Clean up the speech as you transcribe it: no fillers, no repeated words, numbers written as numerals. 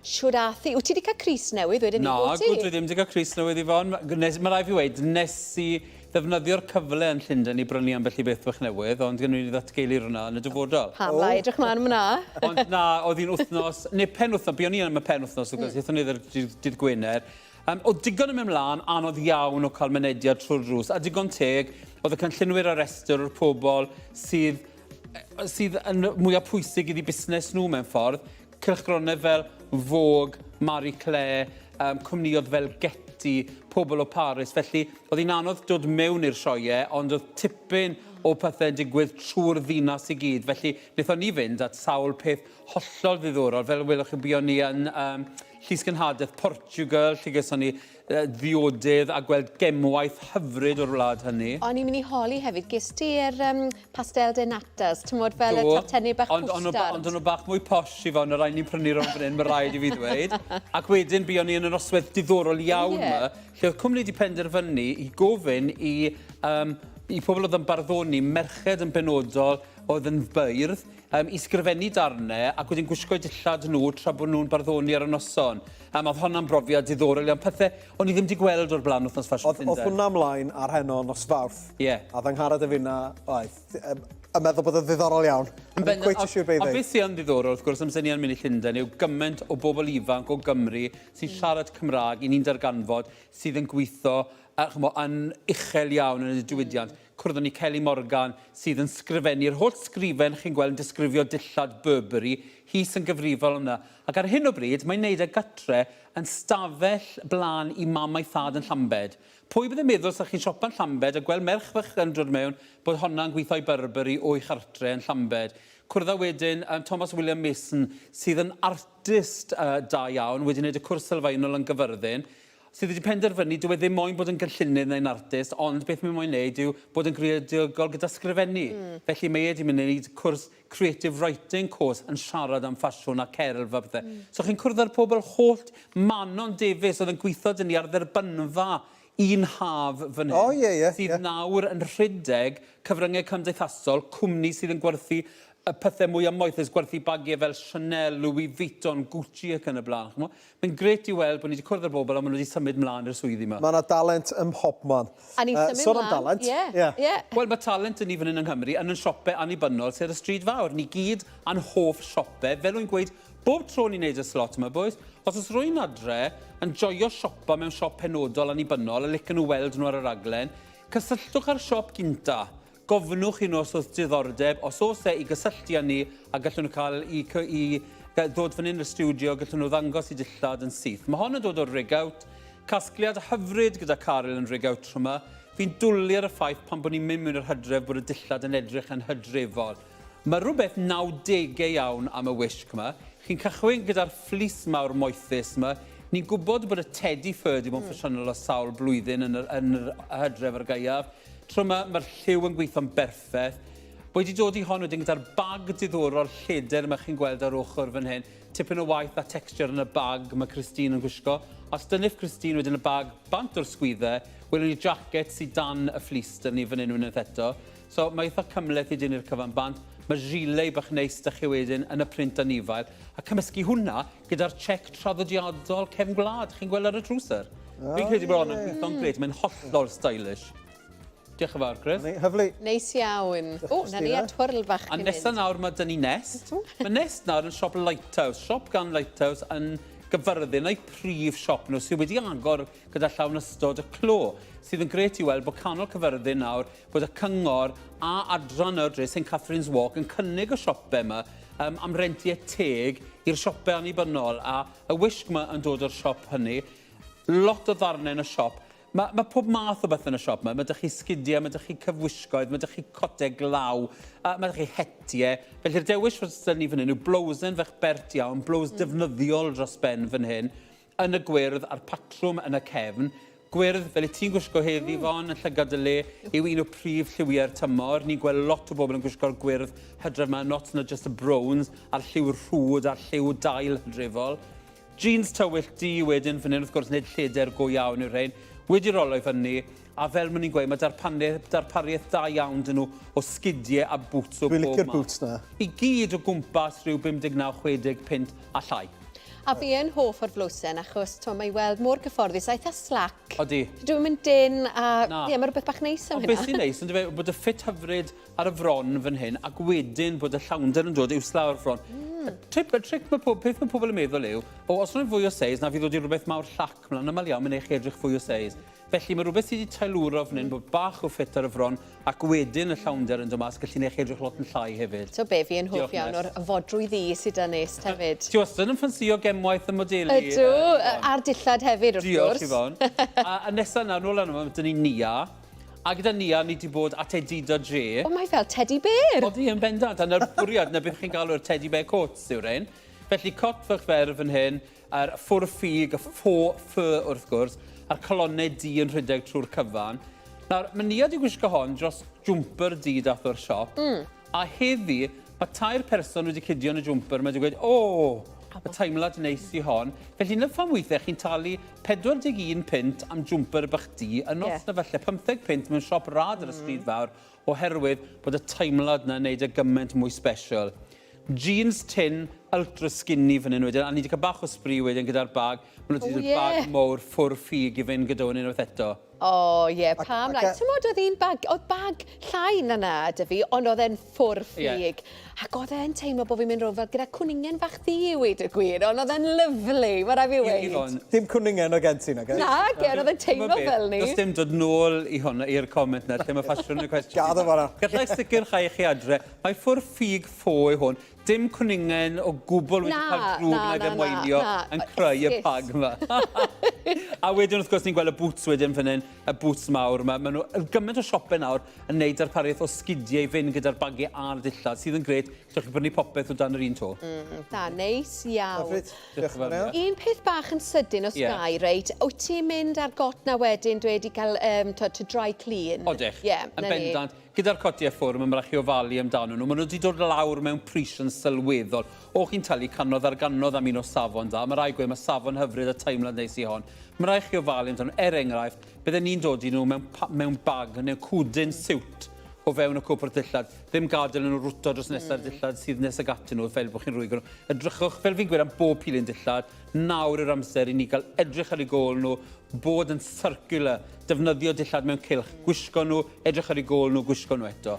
Shwd ath hi? Wyt ti wedi cael crys newydd wedyn ni, Na, wyt ti? dwi ddim wedi cael crys newydd Yvonne. Nes, mae rhaid fi weud, nes i ddefnyddio'r cyfle yn Llundain i brynu ambell i beth bach newydd, ond gynnu ni ddatgelu hwnna yn y dyfodol. Pam lai edrych mlaen am hwnna? Ond na, oedd hi'n wythnos, neu penwythnos, buon ni am y penwythnos, wrth gwrs, aethon ni ar dydd, dydd Gwener. Um, oedd digon yn mynd mlaen, anodd iawn o cael mynediad trwy'r drws, a digon teg, oedd y cynllunwyr ar restr o'r pobl sydd, sydd yn mwyaf pwysig iddi busnes nhw mewn ffordd, Cylchgronau fel Vogue, Marie Claire, um, cwmnïoedd fel Getty, pobl o Paris. Felly, oedd hi'n anodd dod mewn i'r sioeau, ond oedd tipyn o pethau'n digwydd trwy'r ddinas i gyd. Felly, wnaethon ni fynd at sawl peth hollol ddiddorol. Fel welwch chi, buon ni yn um, Llys Genhadaeth Portugal, lle geson ni ddiodydd a gweld gemwaith hyfryd o'r wlad hynny. O'n i'n mynd i holi hefyd, ges ti yr um, pastel de natas, ti'n modd fel y tartenni bach ond, ond, ond nhw bach mwy posh i fod, y rhaid ni'n prynu rownd fan hyn, mae rhaid i fi ddweud. Ac wedyn buon ni yn y noswaith diddorol iawn yeah. yma, lle oedd cwmni wedi penderfynu i gofyn i, um, i pobl oedd yn barddoni, merched yn benodol oedd yn beirdd, um, i sgrifennu darnau ac wedyn gwisgo dillad nhw tra bod nhw'n barddoni ar y noson. Um, oedd honna'n brofiad diddorol iawn. Pethau o'n i ddim wedi gweld o'r blaen wythnos ffasiwn Llundain. Oedd hwnna mlaen ar heno nos Fawrth. Ie. Yeah. A ddangharad y finna, oedd, yn meddwl bod yn ddiddorol iawn. Yn bendant. Cweit yn siŵr beth i A beth sy'n yn ddiddorol, wrth gwrs, amser ni yn mynd i Llundain, yw gymaint o bobl ifanc o Gymru sy'n siarad Cymraeg i ni'n darganfod sydd yn gweithio uh, chmo, yn uchel iawn yn y diwydiant. Cwrddon ni Kelly Morgan sydd yn sgrifennu'r holl sgrifen chi'n gweld yn disgrifio dillad Burberry, hi sy'n gyfrifol am 'na. Ac ar hyn o bryd mae'n neud e gytre yn stafell blaen i mam a'i thad yn Llambed. Pwy bydde'n meddwl 'sa chi'n siopa'n Llambed a gweld merch fach yn dod mewn bod honna'n gwitho i Burberry o'i chartre yn Llambed. Cwrdda wedyn um, Thomas William Mason sydd yn artist uh, da iawn, wedi wneud y cwrs sylfaenol yn Gyfyrddin, sydd wedi penderfynu dyw e ddim moyn bod yn gynllunydd neu'n artist, ond beth mae moyn wneud yw bod yn greadigol gyda sgrifennu. Mm. Felly mae e wedi mynd i wneud cwrs creative writing course yn siarad am ffasiwn a celf a pethau. Mm. So chi'n cwrdd â'r pobl holl Manon Davies oedd yn gweithio dyn ni ar dderbynfa un haf fan hyn. Oh, yeah, yeah, sydd yeah. nawr yn rhedeg cyfryngau cymdeithasol, cwmni sydd yn gwerthu y pethau mwyaf moethus, gwerthu bagiau fel Chanel, Louis Vuitton, Gucci ac yn y blaen. Ch'mo'? Mae'n grêt i weld bod ni wedi cwrdd â'r bobl a maen nhw wedi symud mlaen i'r swyddi 'ma. Mae 'na dalent ym mhobman. A ni'n symud Sôn am dalent. Ie, ie. Ie. Wel, mae talent 'da ni fan hyn yng Nghymru, yn ein siopau annibynnol sy ar y stryd fawr. Ni gyd a'n hoff siopau. Fel wy'n gweud bob tro ni'n neud y slot yma, bois, os oes rwy'n adre yn joio siopa mewn siop penodol annibynnol a licen nhw weld nhw ar y raglen, cysylltwch â'r siop gynta. Gofynnwch i nhw os oes diddordeb, os oes e, i gysylltu â ni a gallwn nhw cael i, i ddod fan hyn i'r stiwdio, gallwn nhw ddangos i dillad yn syth. Mae hon yn dod o'r rig out, casgliad hyfryd gyda Caryl yn rig out tro yma. Fi'n dwlu ar y ffaith pan bod ni'n mynd mewn i'r hydref bod y dillad yn edrych yn hydrefol. Mae rhywbeth 90au iawn am y wisg yma. Chi'n cychwyn gyda'r fflis mawr moethus yma. Ni'n gwybod bod y teddy fur wedi bod yn ffasiynol o sawl blwyddyn yn yr, yn yr hydref a'r gaeaf. Tro yma, mae'r lliw yn gweithio'n berffaith. Wedi dod i hon wedyn gyda'r bag diddorol lledr yma chi'n gweld ar ochr fan hyn. Tipyn o waith a texture yn y bag mae Christine yn gwisgo. Os dyniff Christine wedyn y bag bant o'r sgwydde, welwn ni jacket sydd dan y fflis dyn ni fan hyn unwaith eto. So mae eitha cymhleth i dynnu'r cyfan bant. Mae gilet bach neis da chi wedyn yn y print anifail. A cymysgu hwnna gyda'r check traddodiadol cefn gwlad chi'n gweld ar y trwser. Oh, Fi'n credu bod hon yn gweithio'n grêt, mae'n hollol stylish. Diolch yn fawr, Chris. Hyflu. Neis iawn. O, na ni a twrl bach A nesa nawr mae dyn ni Nest. Mae Nest nawr yn siop Lighthouse. Siop gan Lighthouse yn Gyfyrddin, o'i prif siop nhw sydd wedi agor gyda llawn ystod y clo, sydd yn grêt i weld bod canol Cyfyrddin nawr bod y cyngor a adran o'r dre, St Catherine's Walk, yn cynnig y siopau yma um, am rentiau teg i'r siopau annibynnol, a y wisg yma yn dod o'r siop hynny. Lot o ddarnau yn y siop. Mae, mae pob math o beth yn y siop yma. Mae ydych chi sgidiau, mae ydych chi cyfwisgoedd, mae ydych chi cotau glaw, a mae ydych chi hetiau. Felly'r dewis fysa ni fan hyn yw blowsen fech bert iawn, blows defnyddiol dros ben fan hyn, yn y gwyrdd a'r patrwm yn y cefn. Gwyrdd, fel y ti'n gwisgo heddi, Yvonne, yn llygad dy le, yw un o prif lliwiau'r tymor. Ni'n gweld lot o bobl yn gwisgo'r gwyrdd hydref 'ma, not na just y browns a'r lliw rhwd a'r lliw dail hydrefol. Jeans tywyll du wedyn fan hyn, wrth gwrs, nid lleder go iawn yw'r rhain. Wedi rolo i fyny, a fel maen ni'n gweud, mae darpaniaeth, darpariaeth da iawn dyn nhw o sgidiau a boots o Dwi'n bob licio'r math. boots 'na. I gyd o gwmpas rhyw 59, 60 punt a llai. A fi yn hoff o'r flwsen achos t'mo' mae i weld mor cyfforddus a eitha slack. Odi. Dyw e'm yn dynn a... Na. Ie ma' rwbeth bach neis am Ond hynna. beth sy'n neis yndyfe bod y ffit hyfryd ar y fron fan hyn ac wedyn bod y llawnder yn dod uwslaw o'r fron. Y trip, y tric mae pob, peth mae pobl yn meddwl yw, o, os rwy'n fwy o seis, na fi ddod i rhywbeth mawr llac mlaen, aml iawn, mae'n eich edrych fwy o seis. Felly mae rhywbeth sydd wedi tailwro fan hyn, bod bach o ffit ar y fron, ac wedyn y llawnder yn dod mas, gallu neud chi edrych lot yn llai hefyd. So be, fi yn hoff Diolch, iawn o'r Nest. fodrwy ddu sydd 'da Nest hefyd. Ti wastad yn ffansïo gemwaith y modelu. Ydw, a'r dillad hefyd wrth Diolch gwrs. Yvonne. A nesa nawr, nôl arno fo, dyn ni Nia. A gyda Nia, ni wedi bod at Edida J. O, mae fel teddy bear. Odi, yn bendant. A 'na'r bwriad, 'na beth chi'n galw'r teddy bear coats yw'r un. Felly, cot fach fer fan hyn, a'r ffwr ffug, y ffo ffy wrth gwrs, a'r colonnau du yn rhedeg trwy'r cyfan. Nawr, mae Nia wedi gwisgo hon dros jwmper du dath o'r siop. A heddi, mae tair person wedi cydio yn y jwmper, mae wedi gweud, o, y teimlad neis i hon. Felly, 'na pham weithiau chi'n talu 41 punt am jwmper bach du, a nos yeah. na falle 15 punt mewn siop rad ar y stryd fawr, oherwydd bod y teimlad 'na'n neud e gymaint mwy special. Jeans tynn, ultra skinny fan hyn wedyn, a ni wedi cael bach o sbri wedyn gyda'r bag. Maen nhw wedi oh, yeah. bag mowr ffwr ffug i fynd gyda hwn unwaith eto. O oh, ie, yeah, pam lai. Ti'n modd oedd un bag, oedd bag llai na na dy fi, ond oedd e'n ffwr ffug. Yeah. Ac oedd e'n teimlo bod fi'n mynd rownd fel gyda cwningen fach ddu i weud y gwir, ond oedd e'n lyfli, mae rhaid fi weud. Dim cwningen o gen ti, nag e? Na, gen, oedd e'n teimlo fel ni. Does dim dod nôl i hwnna, i'r comment na, lle mae ffasiwn y cwestiwn. Gad o fan'na. Gallai sicrhau chi adre, mae ffwr ffug ffo yw hwn. Dim cwningen o gwbl wedi cael drwg nag ymweinio yn creu y pag yma. A wedyn wrth gwrs ni'n gweld y boots wedyn fan hyn, y boots mawr yma. Maen nhw gymaint o siopau nawr yn neud darpariaeth o sgidiau i fynd gyda'r bagiau a'r dillad, sydd yn grêt, gallwch chi brynu popeth o dan yr un to. Mm, da, neis iawn. Hyfryd. Diolch yn fawr iawn. Un peth bach yn sydyn os yeah. gai, reit, wyt ti'n mynd ar got na wedyn dweud i gael um, to, to dry clean? Odych, yeah, yn bendant. Gyda'r cotiau ffwrn, mae'n rhaid chi ofalu amdanyn nhw. Maen nhw wedi dod lawr mewn pris yn sylweddol. O chi'n talu cannoedd ar gannoedd am un o safon da. Mae rhaid gweud, mae safon hyfryd a teimlad neis i hon. Mae rhaid chi ofalu amdanyn nhw. Er enghraifft, bydden ni'n dod i nhw mewn, mewn bag neu cwdyn siwt o fewn y cwpwrdd dillad. Ddim gadael nhw rwto dros nesa'r dillad sydd nes ag atyn nhw, fel bod chi'n rhwygo nhw. Edrychwch, fel fi'n gweud am bob pilyn dillad, nawr yw'r amser i ni gael edrych ar eu gôl nhw, bod yn circular, defnyddio dillad mewn cylch, gwisgo nhw, edrych ar eu gôl nhw, gwisgo nhw eto.